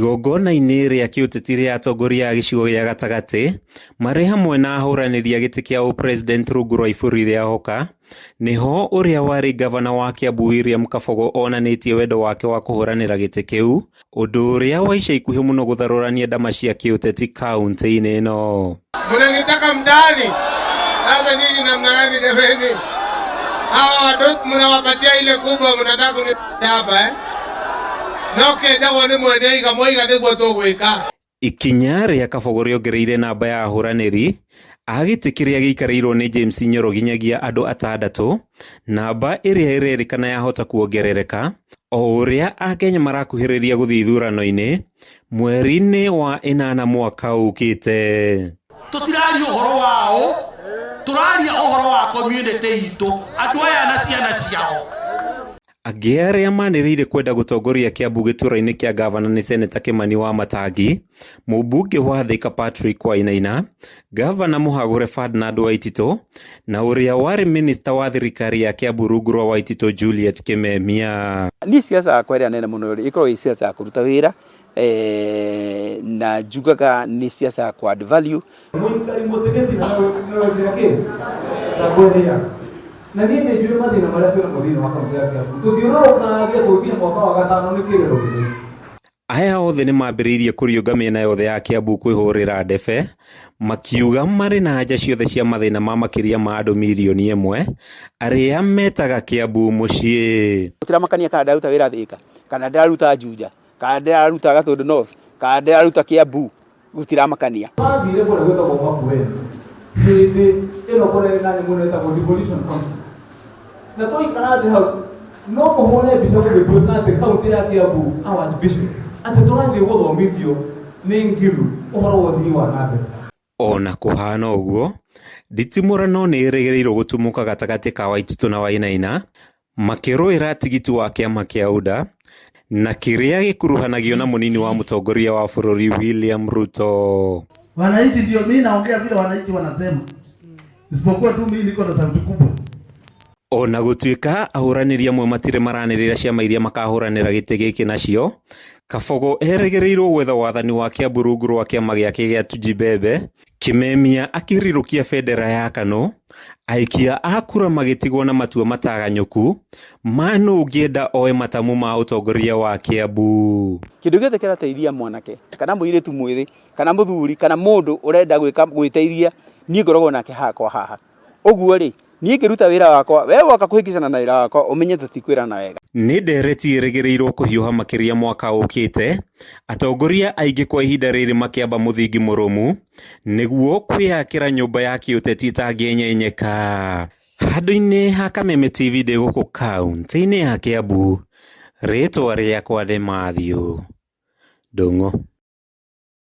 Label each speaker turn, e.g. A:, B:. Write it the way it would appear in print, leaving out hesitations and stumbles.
A: Igongona-inĩ rĩa kĩũteti rĩa atongoria a gĩcigo gĩa gatagatĩ marĩ hamwe na ahũranĩri a gĩtĩ kĩa ũpresident rungu rwa iburi rĩa Hoka, nĩho ũrĩa warĩ ngavana wa Kiambu William Kabogo onanĩtie wendo wake wa kũhũranĩra gĩtĩ kĩu, ũndũ ũrĩa wa ica ikuhĩ mũno gũtharũrania ndama cia kĩũteti kaũntĩ-inĩ ĩno.
B: Mnanitaka mtaani sasa, nyinyi namna gani jameni? Hawa watoto mnawapatia ile kubwa, mnataka kuni hapa eh? No kenjagwo nĩ mwene iga mwaiga nĩguo tũgwĩka.
A: Ikinya rĩa Kabogo rĩongereire namba ya ahũranĩri a gĩtĩ kĩrĩa gĩikarĩirwo nĩ James Nyoro nginyagia andũ atandatũ, namba ĩrĩa ĩrerĩkana yahota kuongerereka o ũrĩa akenya marakuhĩrĩria gũthiĩ ithurano-inĩ mweri-inĩ wa ĩnana mwaka ũkĩte.
C: Tũtiraria ũhoro wao, tũraria ũhoro wa community itũ, andũ aya na ciana ciao.
A: Angĩ arĩa manĩrĩire kwenda gũtongoria Kiambu gĩturwa-inĩ kĩa ngavana nĩ Seneta Kimani Wamatangi, mũmbunge wa Thika Patrick Wainaina, ngavana mũhagũre Ferdinand Waititũ na ũrĩa warĩ minista wa thirikari ya Kiambu rungu rwa Waititũ Juliet Kimemia.
D: Niĩ siasa yakwa ĩrĩa nene mũno rĩ ĩkoragwo ĩ siasa ya kũruta wĩra eh, na njugaga nĩ siasa ya kũ add value.
E: Mũikari mũtĩ gĩtina nĩwekire kĩ na na niĩ nĩ njũĩ mathĩna marĩa twĩ namo thĩinĩ wa kaunti ya Kiambu tũthiũrũrũkagia tũgĩkinya mwaka wa gatano nĩ kĩrĩro gĩtheri.
A: Aya othe nĩ mambĩrĩirie kũriũnga mĩena yothe ya Kiambu kwĩhũrĩra ndebe, makiuga marĩ na anja ciothe cia mathĩna ma makĩria ma andũ mirioni ĩmwe arĩa metaga Kiambu mũciĩ.
D: Gũtiramakania kana ndĩraruta wĩra Thika, kana ndĩraruta Juja, kana ndĩraruta Gatũndũ North, kana ndĩraruta Kiambu, gũtiramakania.
E: Twathire kũrĩa gwĩtagwo Makueni hĩndĩ ĩno kũrarĩ na nyamũ ĩno ĩtagwo devolution conference na twaikara thĩ hau no mũhũre mbica gũgĩtuĩka atĩ kaunti ya Kiambu our vision atĩ tũrathiĩ gũthomithio nĩ Ngilu ũhoro wa ũthii wa na mbere.
A: Ona kũhana ũguo, nditimũrano nĩ ĩrĩgĩrĩirwo gũtumũka gatagatĩ ka Waititũ na Wainaina makĩrũĩra tigiti wa kĩama kĩa UDA na kĩrĩa gĩkuruhanagio na mũnini wa mũtongoria wa bũrũri William Ruto.
F: Wananchi ndio mimi naongea vile wananchi wanasema, isipokuwa tu mimi niko na sauti kubwa.
A: Ona gũtuĩka ahũranĩri amwe matirĩ maranĩrĩra ciama iria makahũranĩra gĩtĩ gĩkĩ nacio, Kabogo erĩgĩrĩirwo gwetha wathani wa Kiambu rungu rwa kĩama gĩake gĩa Tujibebe, Kimemia akĩrirũkia bendera ya KANU, aikia a kura magĩtigwo na matua mataganyũku ma nũ ũngĩenda oe matamu ma ũtongoria wa Kiambu.
D: Kĩndũ gĩothe kĩrateithia mwanake kana mũirĩtu mwĩthĩ kana mũthuri kana mũndũ ũrenda gwĩka gwĩteithia, niĩ ngoragwo nake hakwa haha. Ũguo rĩ, niĩ ngĩruta wĩra wakwa, we woka kũhĩngĩcana na wĩra wakwa ũmenye tũtikwĩrana wega.
A: Nĩ ndereti ĩrĩgĩrĩirwo kũhiũha makĩria mwaka ũkĩte, atongoria aingĩ kwa ihinda rĩrĩ makĩamba mũthingi mũrũmu nĩguo kwĩyakĩra nyũmba ya kĩũteti ĩtangĩenyenyeka. Handũ-inĩ ha Kameme TV ndĩ gũkũ kaũntĩ-inĩ ya Kiambu, rĩtwa rĩakwa nĩ Matthew Ndung'u.